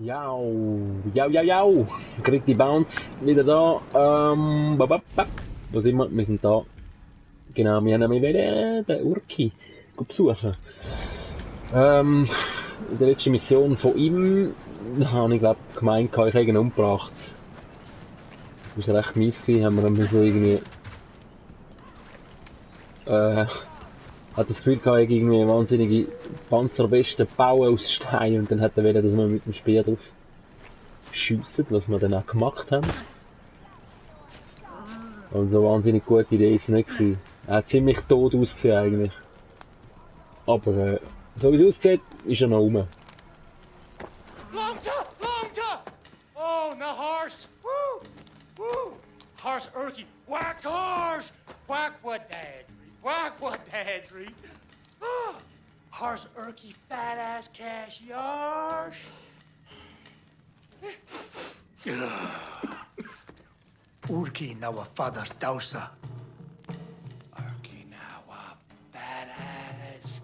Jau, jau, jau, jau. Krieg die Bounce wieder da. Wo sind wir? Wir sind da. Genau, wir haben nämlich wieder den Urki besuchen. In der letzten Mission von ihm habe ich glaube gemeint, ich habe ihn umgebracht. Das war recht mies gewesen, haben wir dann so irgendwie hat das Gefühl gehabt, ich irgendwie wahnsinnige Panzerweste bauen aus Stein und dann hat er wieder, dass wir mit dem Speer drauf schiessen, was wir dann auch gemacht haben. Und so wahnsinnig gute Idee ist es nicht gewesen. Er hat ziemlich tot ausgesehen eigentlich. Aber so wie es aussieht, ist er noch rum. Longta! Longta! Oh, na horse! Woo! Woo! Horse Urky! Whack horse! Whack what dadry! Whack what dadry! Oh, horse Urky fat ass cash yarsh! Urki nawa fadas dausa. Urky now a fat ass!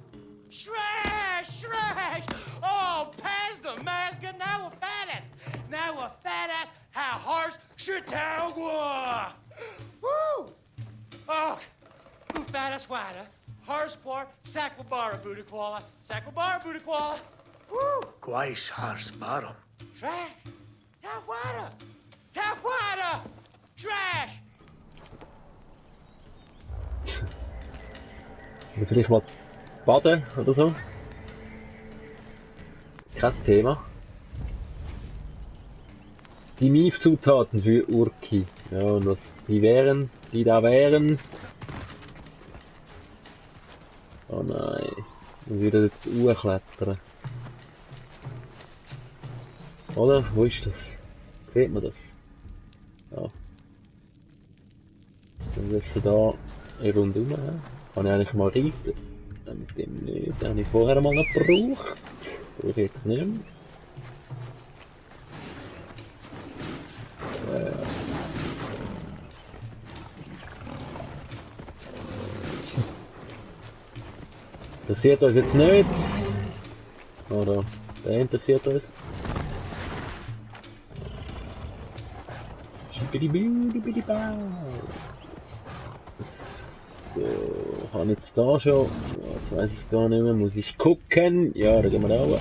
Shrash! Shrash! Oh, pass the mask now a fat ass! Now a fat ass ha horse Chautauqua! Woo! Oh! Who fat ass wada? Horse war Sakwabara Budakwala. Sakwabara Budakwala. Woo! Quais hars barum. Trash! Tawada! Tawada! Trash! Oder vielleicht mal baden oder so. Kein Thema. Die Mief-Zutaten für Urki. Ja, und was die da wären. Oh nein. Und wieder dort hochklettern. Oder? Wo ist das? Sieht man das? Ja. Dann müssen wir da rundum. Kann ich eigentlich mal reiten? Mit dem nicht. Den habe ich vorher mal noch gebraucht. Brauche ich jetzt nicht mehr. Interessiert uns jetzt nicht. Oder der interessiert uns. So, habe ich jetzt da schon. Jetzt weiß ich es gar nicht mehr. Muss ich gucken? Ja, da gehen wir da hoch.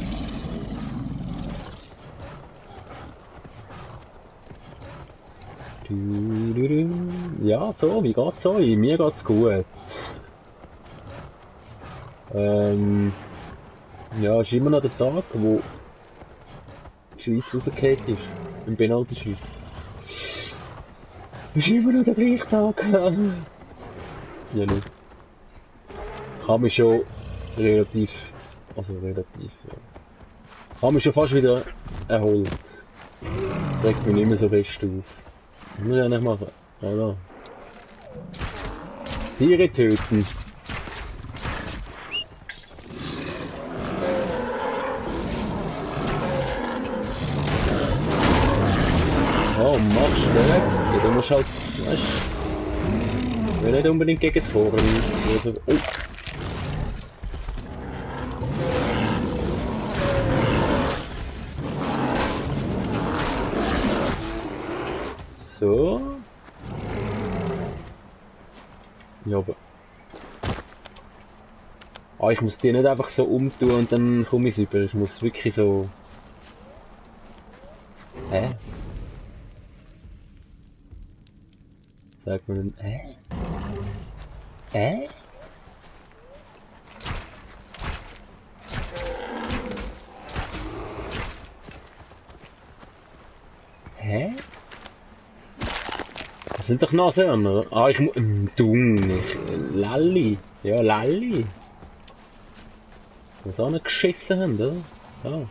Ja, so, wie geht's euch? Mir geht's gut. Ja, ist immer noch der Tag, wo die Schweiz rausgefallen ist. Im Penalty-Schuss. Ist immer noch der gleiche Tag. Ja, nicht. Ich habe mich schon relativ, ja. Ich habe mich schon fast wieder erholt. Das regt mich nicht mehr so fest auf. Was muss ich eigentlich machen? Oder? Tiere töten. Oh, machst du weg? Ja, du musst halt, weißt du, ich will nicht unbedingt gegen das Vorn. Also, oh. So. Ja, aber. Ah, ich muss die nicht einfach so umtun und dann komme ich über. Ich muss wirklich so. Hä? Sagt man dann, hä? Hä? Hä? Das sind doch Nashörner. Ah, ich muss. Lalli. Ja, Lalli. Was auch nicht geschissen haben, oder? Ah.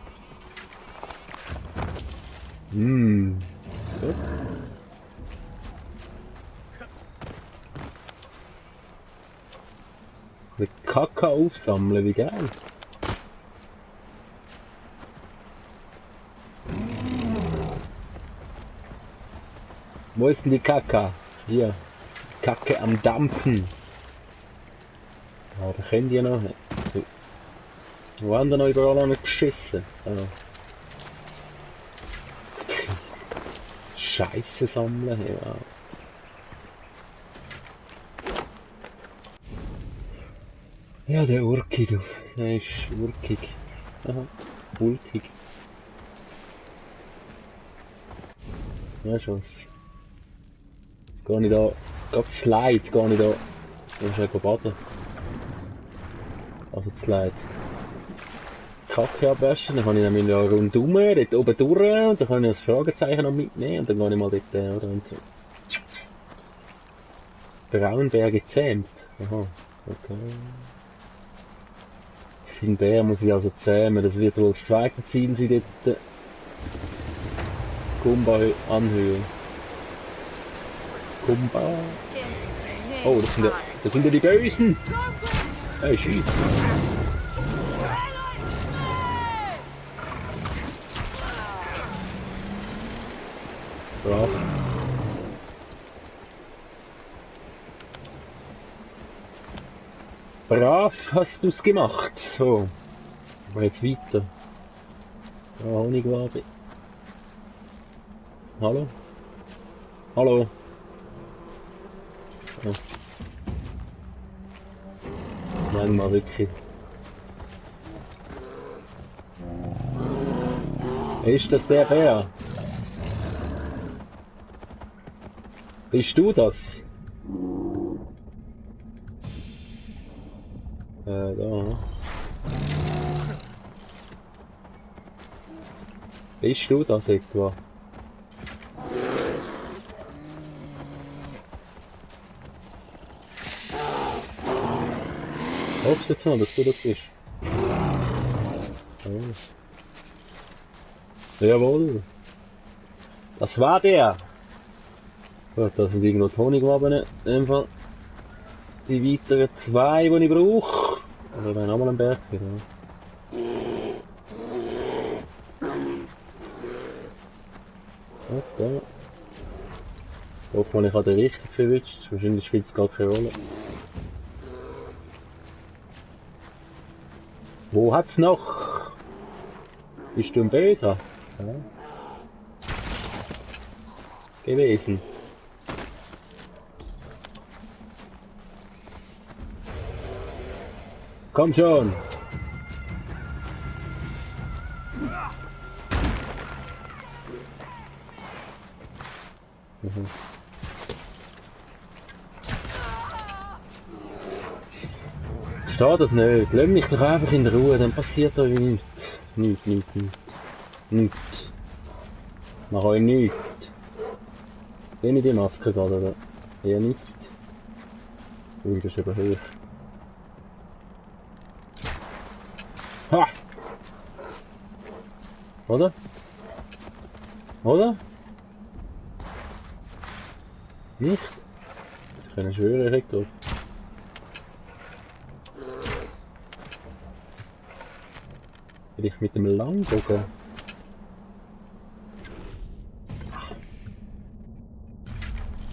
Gut. Mit Kacke aufsammeln, wie geil. Wo ist denn die Kacke? Hier. Kacke am Dampfen. Ja, da können die noch nicht. So. Wo haben die noch überall noch nicht geschissen? Ah. Scheiße sammeln. Ja. Ja, der Urki, du. Der ist urkig. Aha, ulkig. Ja, schon. Gar nicht da. Gerade Slide, gar nicht da. Da ist ja baden. Also Slide. Kacke abwaschen, dann kann ich nämlich noch rundum, dort oben durch, und dann kann ich das Fragezeichen noch mitnehmen, und dann gehe ich mal dort, oder, und so. Braunbär gezähmt. Aha, okay. Sein Bär muss ich also zähmen, das wird wohl das zweite Ziel sein dort. Kumba anhören. Kumba. Oh, das sind ja die Bösen! Hey, schieß! Brav. Brav hast du's gemacht. So. Aber jetzt weiter. Ja, Honigwabe. Hallo? Hallo? Ja. Nein, mal wirklich. Ist das der Bär? Bist du das? Da. Bist du das etwa? Hoffst jetzt mal, dass du das bist? Ja. Jawohl. Das war der. Gut, das sind irgendwo die Honigwaben. In dem Fall. Die weiteren zwei, die ich brauche. Oder wenn nochmal ein Berg sind. Ja. Okay. Ich hoffe mal, ich habe den richtig verwünscht. Wahrscheinlich spielt es gar keine Rolle. Wo hat's noch? Bist du ein Böser? Ja. Gewesen. Komm schon! Mhm. Steht das nicht? Lass mich doch einfach in Ruhe, dann passiert euch nichts. Nichts. Mach euch nichts. Geh in die Maske gerade, oder? Eher nicht. Ui, das ist aber hoch. Ha! Oder? Oder? Nicht? Das kann ich schwören, direkt drauf. Vielleicht mit dem Langbogen?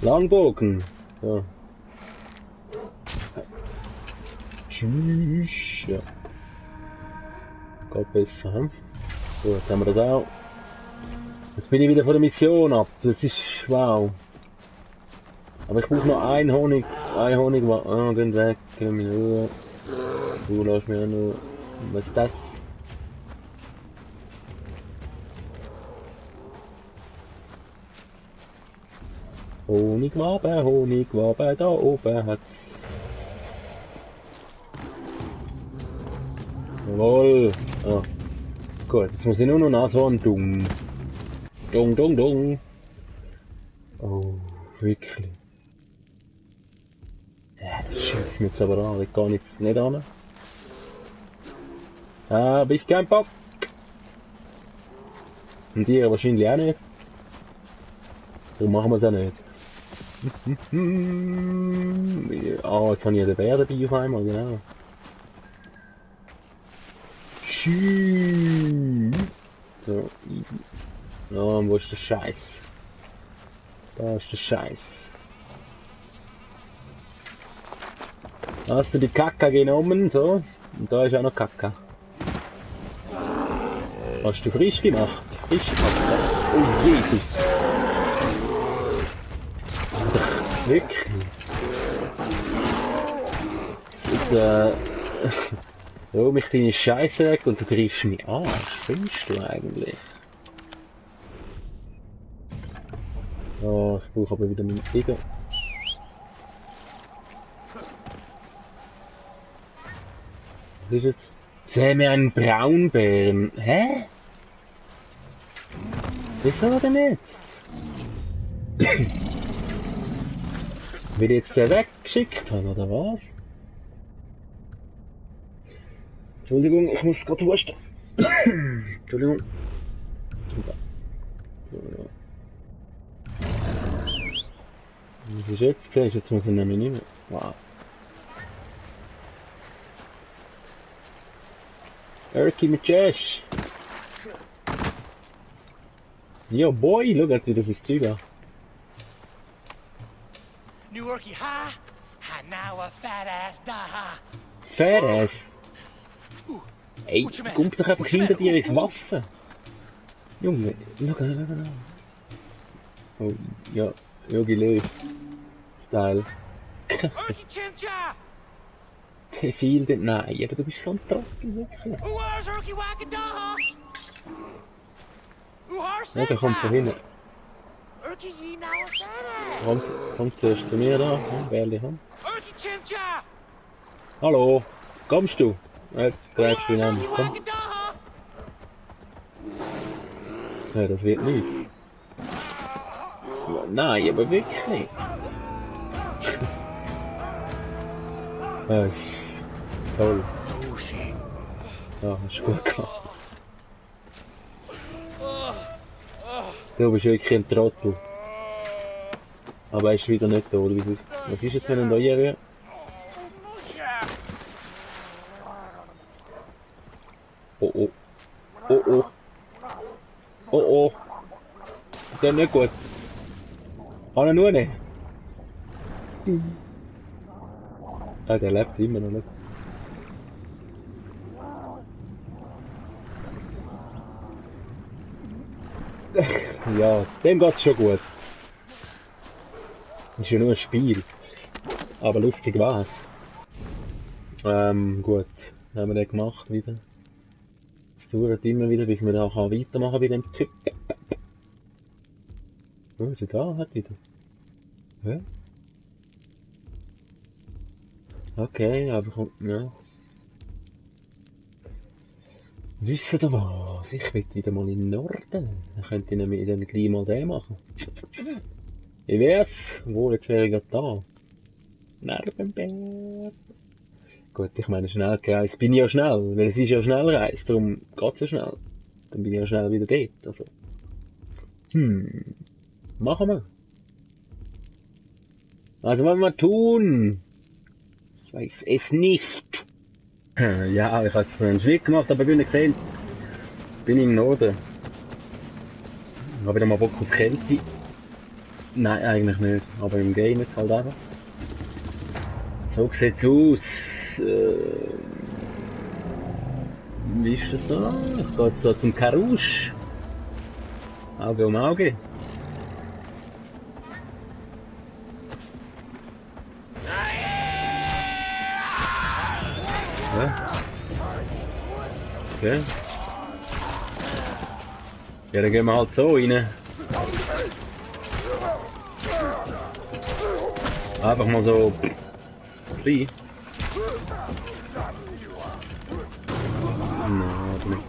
Langbogen! Ja. Tschüss! Ja. Geht besser, hm? Gut, jetzt haben wir das auch. Jetzt bin ich wieder von der Mission ab. Das ist wow. Aber ich brauche noch einen Honig. Ein Honig war. Ah, geh weg. Geh mir nur. Du lässt mir nur. Was ist das? Honigwabe, da oben hat's. Jawohl. Ah. Gut, jetzt muss ich nur noch nach so einem Dung. Dung. Oh, wirklich. Ja, das schießt mir jetzt aber an. Ich kann jetzt nicht an. Hab ich keinen Bock. Und ihr wahrscheinlich auch nicht. So machen wir es auch nicht. Ah, jetzt habe ich ja den Bär dabei auf einmal, genau. So. Ja, wo ist der Scheiß? Da ist der Scheiß. Hast du die Kacke genommen, so? Und da ist auch noch Kacke. Hast du frisch gemacht? Frisch Kacke. Oh Jesus! Wirklich? Jetzt, hol mich deine Scheiße weg und du greifst mich an. Was findest du eigentlich? Oh, ich brauche aber wieder meinen Tiger. Was ist jetzt? Seh mir einen Braunbären. Hä? Wieso denn jetzt? Will ich jetzt den weggeschickt haben, oder was? Entschuldigung, ich muss gerade husten. Entschuldigung. Was ist jetzt? Siehst du, jetzt muss ich nämlich nicht mehr. Wow. Erky mit Josh. Yo boy, schau jetzt wieder das Zeug an. New Yorkie high, now a fat ass da. Fair ass. Ey, What you mean? komm doch einfach What you hinter mean? dir ins Wasser. Junge, schau. Oh, ja, Yogi Löw. Style. Erky Chimcha! Viel denn? Nein, aber du bist so ein Trottel, wirklich. Where's Erky Wackadaha? Ja, der kommt von hinten. Erky ye now a fat ass. Komm zuerst zu mir da, Bärli haben. Erky Chimcha! Hallo, kommst du? Jetzt greifst du ihn an, Erky komm. Wackadaha? Ja, das wird nicht. Ja, nein, aber wirklich nicht. Ja, ist toll. Ushi. Ja, ist gut gehabt. Du bist wirklich ein Trottel. Aber er ist wieder nicht da, oder wie ist es? Was ist jetzt, wenn er da hier wäre? Oh oh. Oh oh. Oh oh. Der ist nicht gut. Kann er nur nicht? Ah, der lebt immer noch nicht. Ja, dem geht's schon gut. Ist ja nur ein Spiel. Aber lustig war's. Gut. Haben wir den gemacht wieder. Es dauert immer wieder, bis wir da weitermachen bei dem Typ. Oh, ist er da? Hat wieder. Hä? Okay, aber kommt, ja. Wisst ihr was? Ich will wieder mal in den Norden. Dann könnte ich nämlich dann gleich mal den machen. Wie wär's? Wo, jetzt wäre ich gerade da. Narbenberg. Gut, ich meine, schnell gereist bin ich ja schnell, weil es ist ja schnell reist, darum geht's ja schnell. Dann bin ich ja schnell wieder dort, also. Machen wir. Was wollen wir tun? Ich weiß es nicht. Ja, ich habe jetzt einen Schritt gemacht, aber bin nicht gesehen. Bin im Norden. Ich habe wieder mal Bock auf Kälte. Nein, eigentlich nicht. Aber im Game jetzt halt einfach. So sieht's aus. Wie ist das da? Ich gehe jetzt da zum Karouche. Auge um Auge. Ja. Okay. Ja, dann gehen wir halt so rein. Einfach mal so rein. Nein, aber nicht.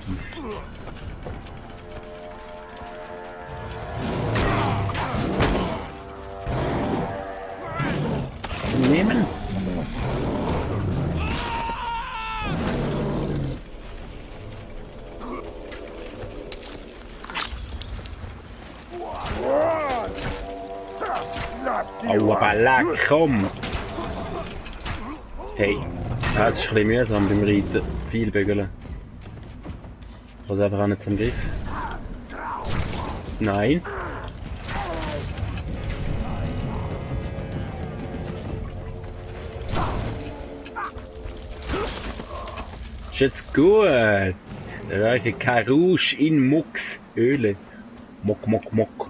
Nehmen. Oh, aber leck, komm! Hey, das ist ein bisschen mühsam beim Reiten. Viel bügeln. Ich habe es einfach auch nicht zum Griff. Nein. Ist jetzt gut. Reiche Karouche in Mux. Öle. Mock, mock, mock.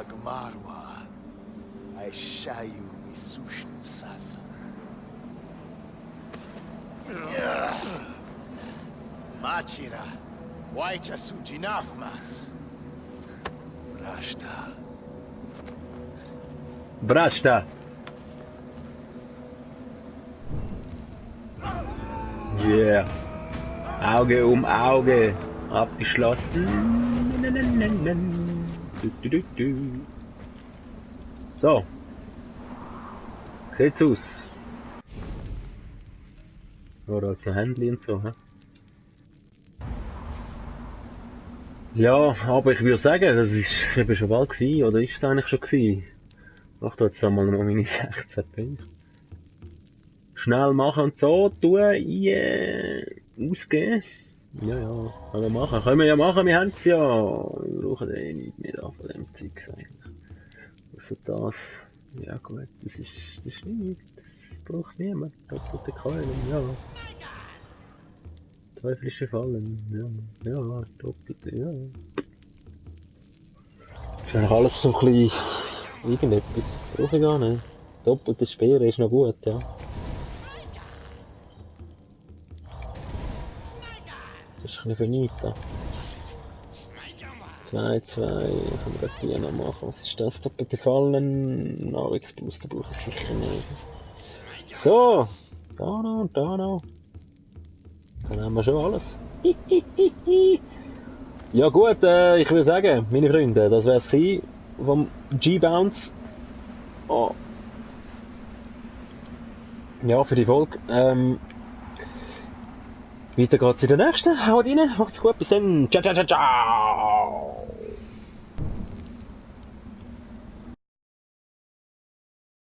Agmarwa. Aishayu Misushnu Sasa. Machira. Waicha Sujinafmas. Rashta. Brasta! Yeah! Auge um Auge! Abgeschlossen! So! Sieht's aus! Oder als ein Handy und so, hä? Ja, aber ich würde sagen, das ist eben schon bald gewesen, oder ist es eigentlich schon gewesen? Mach da jetzt einmal noch meine 16p. Schnell machen und so, tun, ausgeben. Ja, können wir machen. Können wir ja machen, wir haben es ja. Wir brauchen eh nichts mehr da von dem Zeug eigentlich. Ausser das. Ja gut, das ist nichts. Das braucht niemand. Doppelte Keulen, ja. Teuflische Fallen, ja, doppelte, ja. Ist eigentlich alles so ein bisschen irgendetwas. Brauche ich gar nicht. Doppelte Speere ist noch gut, ja. Das ist ein bisschen für nichts. 2, ich kann das hier noch machen. Was ist das? Doppelte Fallen. Nahrungsbooster brauche ich sicher nicht. So, da noch. Dann haben wir schon alles. Ja gut, ich würde sagen, meine Freunde, das wäre es vom G-Bounce. Oh. Ja, für die Folge. Weiter geht's in der nächsten. Haut rein, macht's gut, bis dann. Ciao, ciao, ciao, ciao.